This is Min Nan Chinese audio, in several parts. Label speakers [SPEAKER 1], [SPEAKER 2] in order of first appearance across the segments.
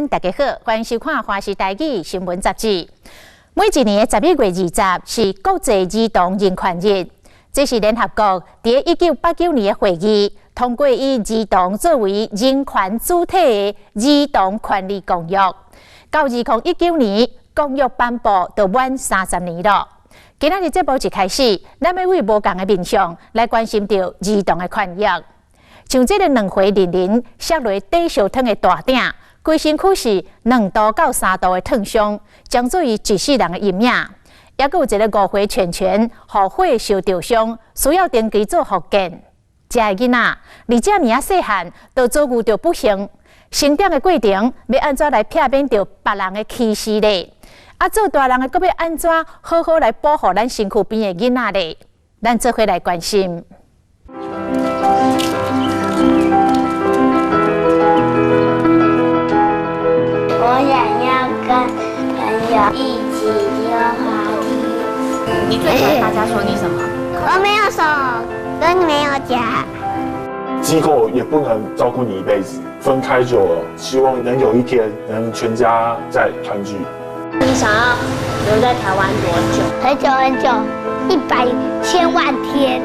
[SPEAKER 1] 陣，大家好，歡迎收看《華視台語新聞雜誌》。每一年的11月20是國際兒童人權日，這是聯合國佇1989年的會議通過以兒童作為人權主體的兒童權利公約。到2019年，公約頒布就滿30年了。今仔日節目一開始，咱欲對無仝的面向來關心著兒童的權益。像這个2歲玲玲，摔落底燒湯的大鼎，規身軀是2度到3度的燙傷，將做伊一世人的陰影。猶閣有一个5歲全全，予火燒著傷，需要定期做復健。遮的囡仔，離遮爾仔細漢，就遭遇著不幸，成長的過程欲按怎來避免著別人的歧視咧？啊，做大人的閣欲按怎好好來保護咱身軀邊的囡仔咧？咱做伙來關心。
[SPEAKER 2] 我想要跟朋友一起溜滑梯。
[SPEAKER 3] 你最喜歡大家說你什麼？
[SPEAKER 2] 我沒有手，跟沒有腳。
[SPEAKER 4] 機構也不能照顧你一輩子，分開久了，希望能有一天能全家再團聚。
[SPEAKER 3] 你想要留在台灣多久？
[SPEAKER 2] 很久很久，100千萬天。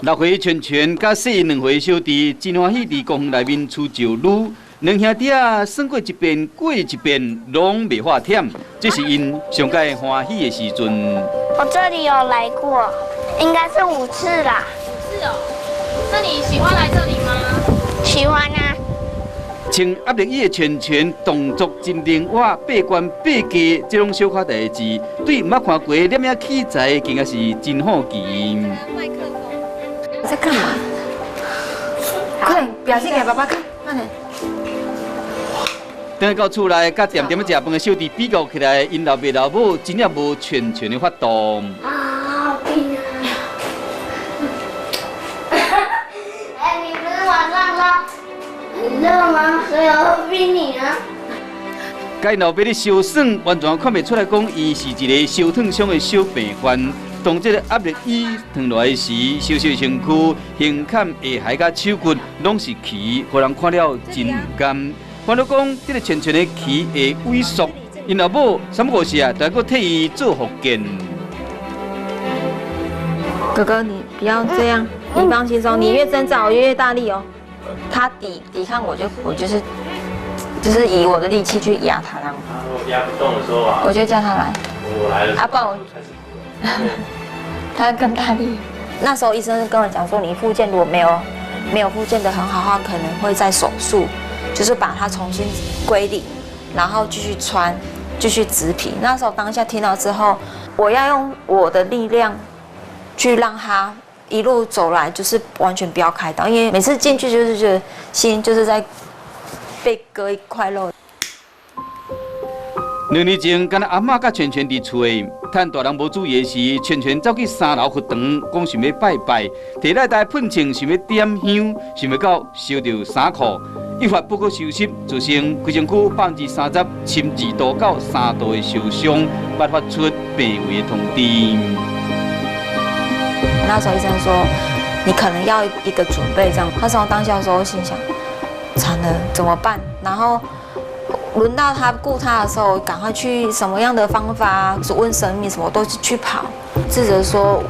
[SPEAKER 5] 6歲全全佮細2歲小弟真歡喜佇公園內面吹石擼，兩兄弟仔耍過一遍過一遍，攏袂發忝，這是𪜶上蓋歡喜的時陣。
[SPEAKER 2] 我這裡有來過，應該是5次啦。
[SPEAKER 3] 5次哦，那你喜歡來這裡嗎？
[SPEAKER 2] 喜歡啊。
[SPEAKER 5] 穿壓力椅的全全動作真靈活，八關八架這種小可代誌，對毋捌看過攝影器材，更加是真好奇。
[SPEAKER 6] 在幹嘛？快點表現給爸爸看，慢點。
[SPEAKER 5] 轉到厝內，佮恬恬咧食飯的小弟比較起來，𪜶老爸老母真正無全全的法度。
[SPEAKER 2] 啊，好冰啊！哎，你不是晚上說很熱嗎？所以我會逼你啊。
[SPEAKER 5] 佮𪜶老爸咧相耍，完全看袂出來講伊是一个燒燙傷的小病患。當這个壓力椅燙落來時，小小身軀、胸坎、下頦佮手骨攏是臍，予人看了真毋甘。反倒講，這个全全的臍會萎縮，𪜶老母三不五時啊，就閣替伊做復健。
[SPEAKER 6] 哥哥，你不要這樣，你放輕鬆，你越掙扎，我越大力哦。他抵抗，我就是以我的力氣去壓他，這樣。
[SPEAKER 7] 如果壓不動的時候啊，
[SPEAKER 6] 我就叫他來。
[SPEAKER 7] 我來了。
[SPEAKER 6] 阿爸，我。他更大力。那時候醫生跟我講說，你復健如果沒有復健得很好的話，可能會再手術，就是把它重新歸零，然後繼續穿，繼續植皮。那時候當下聽到之後，我要用我的力量去讓他一路走來，就是完全不要開刀，因為每次進去就是覺得心就是在被割一塊肉。
[SPEAKER 5] 2年前，敢若阿嬤佮全全佇厝的，趁大人無注意的時，全全走去三樓佛堂，講想欲拜拜，提來台噴槍想欲點香，想袂到燒著衫褲，一發不可收拾，造成規身軀30%深2度到3度的燒傷，捌發出病危的通知。
[SPEAKER 6] 那時候醫生說，你可能要一個準備，這樣。那時候當下的時候，我心想，慘了，怎麼辦？然後。輪到他顧他的時候，趕快去什麼樣的方法，問神明什麼都去跑。自責說，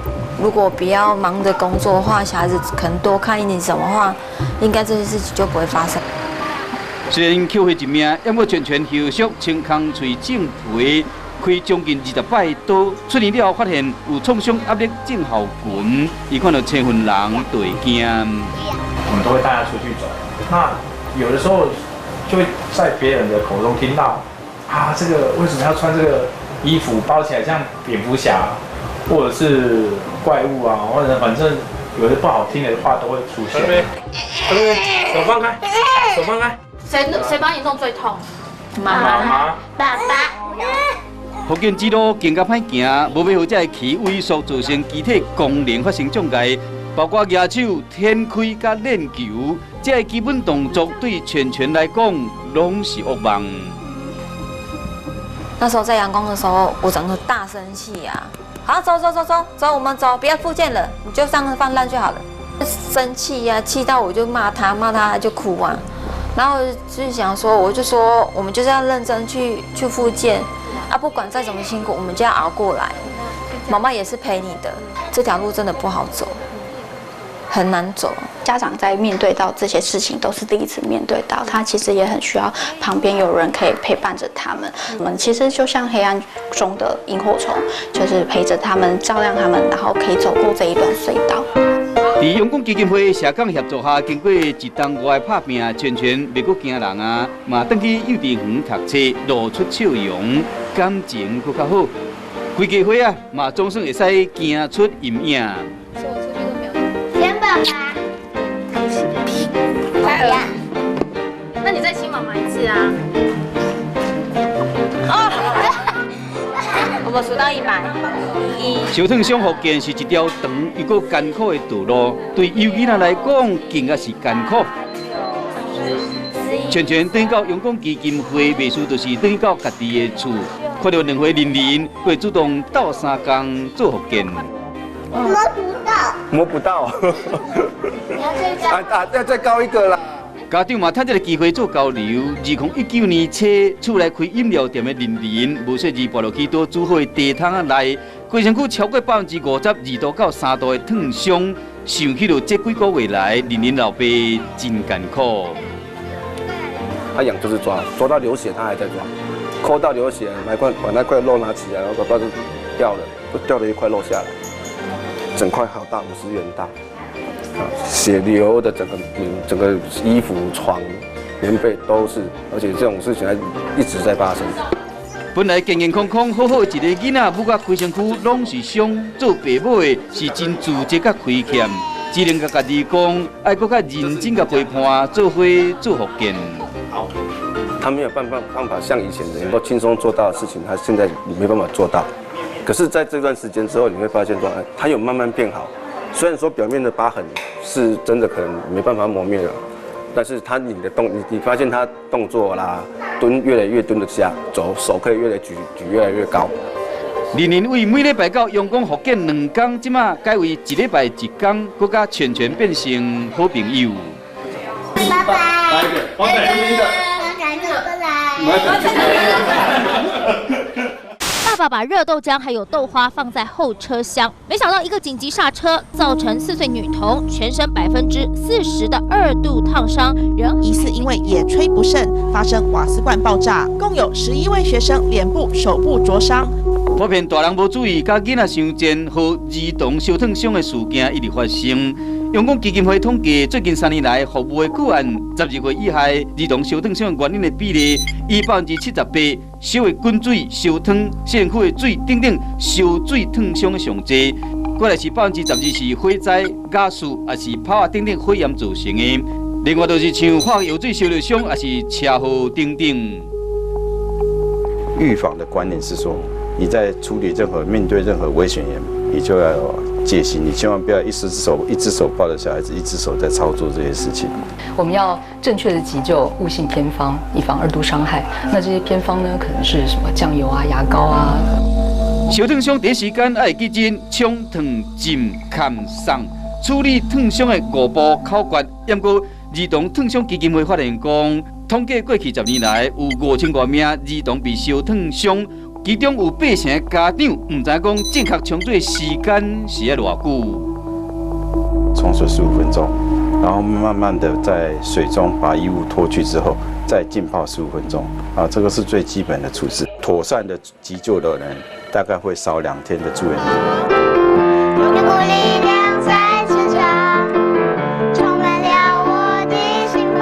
[SPEAKER 6] 如果不要忙着工作的話，小孩子可能多看一點什麼話，應該這些事情就不會發生。
[SPEAKER 5] 雖然救回一命，不過全全後續清空喙種皮，開將近20擺刀，出院了後發現有創傷壓力症候群，伊看著青雲人就會驚。
[SPEAKER 7] 我們都會帶他出去走，那有的時候。就會在別人的口中聽到，啊，這個為什麼要穿這個衣服包起來像蝙蝠俠，或者是怪物啊，或者反正有些不好聽的話都會出現。
[SPEAKER 8] 手放開，手放開。
[SPEAKER 3] 誰幫你弄最痛？
[SPEAKER 6] 媽媽、
[SPEAKER 2] 爸爸。
[SPEAKER 5] 復健之路更加歹行，無欲予這个臍萎縮造成機體功能發生障礙，包括舉手、展開佮練球，這个基本動作對全全來講攏是噩夢。
[SPEAKER 6] 那時候在陽光的時候，我整個大生氣啊！好，走走走走走，我們走，不要復健了，你就上放爛就好了。生氣呀，氣到我就罵他，罵他就哭啊。然後就想說，我就說，我們就是要認真去復健啊，不管再怎麼辛苦，我們就要熬過來。媽媽也是陪你的，這條路真的不好走，很難走。
[SPEAKER 9] 家長在面對到這些事情都是第一次面對到，他其實也很需要旁邊有人可以陪伴着他們。我們其實就像黑暗中的螢火蟲，就是陪着他們，照亮他們，然後可以走過這一段隧道。
[SPEAKER 5] 佇陽光基金會社工協助下，經過一冬外的拍拚，全全袂閣驚人啊，嘛轉去幼稚園讀冊，露出笑容，感情閣較好。規家伙啊，嘛總算會使行出陰影。
[SPEAKER 2] 先爸爸。
[SPEAKER 3] 快了。那你再親媽媽一次啊！
[SPEAKER 6] 哦，我們數到100，一。
[SPEAKER 5] 燒燙傷復健是一條長又閣艱苦的道路，對幼囡仔來講，更加是艱苦。全全轉到陽光基金會，袂輸就是轉到家己的厝，看著兩歲玲玲，會主動鬥相共做復健。
[SPEAKER 2] 摸不到，
[SPEAKER 8] 摸不到。啊啊！要再高一個啦。
[SPEAKER 5] 家長嘛趁這个機會做交流。2019年初，厝內開飲料店的玲玲，無細膩跋落去佇煮好的茶桶仔內，規身軀超過52%到3度的燙傷。想起著這幾個月來，玲玲老爸真艱苦。
[SPEAKER 8] 他癢就是抓，抓到流血他還在抓，摳到流血，把那塊肉拿起來，然後把就掉了，就掉了一塊肉下來，整塊好大，50元大。血流的整個衣服、床、棉被都是，而且這種事情還一直在發生。
[SPEAKER 5] 本來健健康康好好一個囡仔，母甲規身軀攏是傷，做爸母的是真自責佮虧欠，只能共家己講，愛閣較認真共陪伴，做伙做復健。
[SPEAKER 8] 他沒有辦法像以前能夠輕鬆做到的事情，他現在沒辦法做到。可是在這段時間之後，你會發現說，他有慢慢變好。雖然說表面的疤痕是真的可能沒辦法磨滅了，但是他你的動，你發現他動作啦，蹲越來越蹲得下，走手可以越來舉越來越高。
[SPEAKER 5] 玲玲為每禮拜到陽光復健兩工，這馬改為一禮拜一工，閣佮全全變成好朋友。
[SPEAKER 2] 拜拜。
[SPEAKER 8] 拜拜。
[SPEAKER 3] 爸爸把熱豆漿還有豆花放在後車廂，沒想到一個緊急剎車，造成4歲女童全身40%的2度燙傷，人
[SPEAKER 10] 疑似因為野炊不慎發生瓦斯罐爆炸，共有11位學生臉部、手部灼傷。
[SPEAKER 5] 普遍大人無注意，共囡仔相煎，予兒童燒燙傷的事件一直發生。陽光基金會統計，最近3年來服務的個案，12歲以下兒童燒燙傷原因的比例，以78%，燒的滾水、燒湯、身軀的水等等燒水燙傷的上濟。過來是12%是火災、瓦斯，抑是炮仔等等火焰造成的。另外就是像化藥水燒著傷，抑是車禍等等。
[SPEAKER 11] 預防的觀念是說，你在處理任何、面對任何危險源，你就要有戒心，你千萬不要一隻手抱着小孩子，一隻手在操作這些事情。
[SPEAKER 12] 我們要正確的急救，誤信偏方，以防2度傷害。那這些偏方呢，可能是什麼醬油啊、牙膏啊。
[SPEAKER 5] 燒燙傷第一時間愛記得沖、燙、浸、崁、送，處理燙傷的5步口訣。不過，兒童燙傷基金會發現講，統計過去10年來有5000多名兒童被燒燙傷。其中有8成家長毋知講正確沖水時間是愛偌久。
[SPEAKER 11] 沖水15分鐘，然後慢慢的在水中把衣物脫去之後，再浸泡15分鐘。啊，這個是最基本的處置。妥善的急救的人，大概會少2天的住院。
[SPEAKER 2] 力量在成長，充滿了我的心房。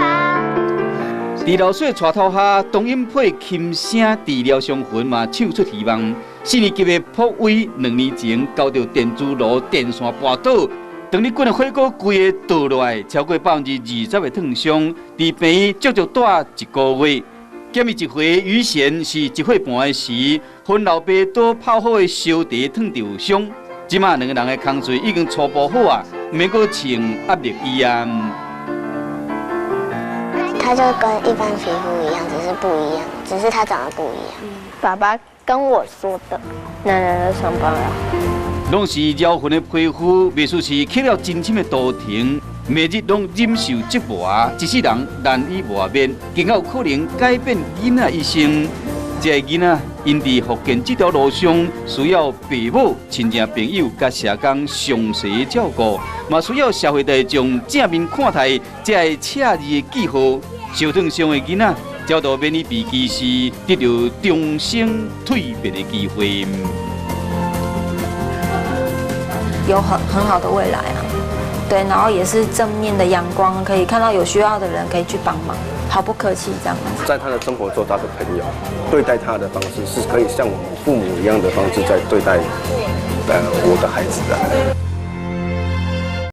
[SPEAKER 5] 佇流水帶頭下，東音配琴聲治療傷痕嘛，唱出希望。4年級的朴威2年前交著電磁爐電線跋倒，當日滾的火鍋規个倒落來，超過20%的燙傷，佇病院足足蹛1個月。減伊一歲余賢是1歲半的時，分老爸倒泡好的燒茶燙著傷。這馬兩個人的工序已經初步好啊，毋免閣穿壓力衣啊。
[SPEAKER 2] 它就跟一般皮膚一樣，只是不一樣，只是它長得不一樣。爸爸跟我說的，奶奶的傷疤了。
[SPEAKER 5] 攏是療痕的皮膚，袂輸是刻了真深的圖騰，每日攏忍受折磨，一世人難以磨滅，更有可能改變囡仔一生。這个囡仔𪜶佇復健這條路上，需要父母、親情朋友佮社工詳細照顧，嘛需要社會大眾正面看待這个赤字的記號。燒燙傷的囡仔，才都免於被歧視，得著重生蛻變的機會。
[SPEAKER 6] 有很好的未來啊，對，然後也是正面的陽光，可以看到有需要的人可以去幫忙，毫不客氣這樣子。
[SPEAKER 8] 在他的生活中，他的朋友對待他的方式是可以像我們父母一樣的方式在對待我的孩子的。